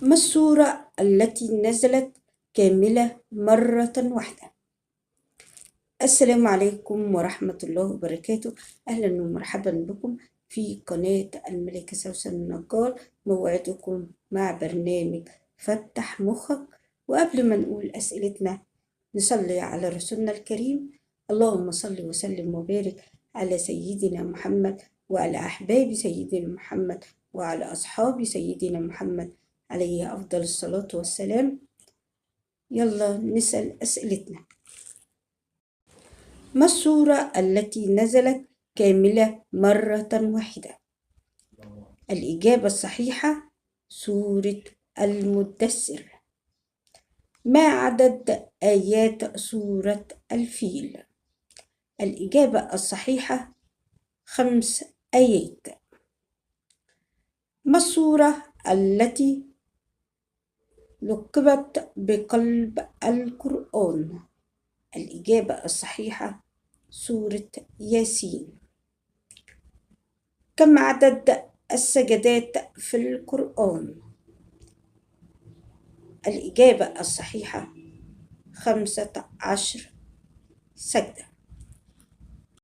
ما السورة التي نزلت كاملة مرة واحدة؟ السلام عليكم ورحمة الله وبركاته. أهلا ومرحبا بكم في قناة الملكة سوسن النجار، موعدكم مع برنامج فتح مخك. وقبل ما نقول أسئلتنا نصلي على رسولنا الكريم. اللهم صل وسلم وبارك على سيدنا محمد وعلى أحباب سيدنا محمد وعلى أصحاب سيدنا محمد عليه أفضل الصلاة والسلام. يلا نسأل أسئلتنا. ما السورة التي نزلت كاملة مرة واحدة؟ الإجابة الصحيحة سورة المدثر. ما عدد آيات سورة الفيل؟ الإجابة الصحيحة 5 آيات. ما السورة التي لقبت بقلب القرآن؟ الإجابة الصحيحة سورة ياسين. كم عدد السجدات في القرآن؟ الإجابة الصحيحة 15 سجدة.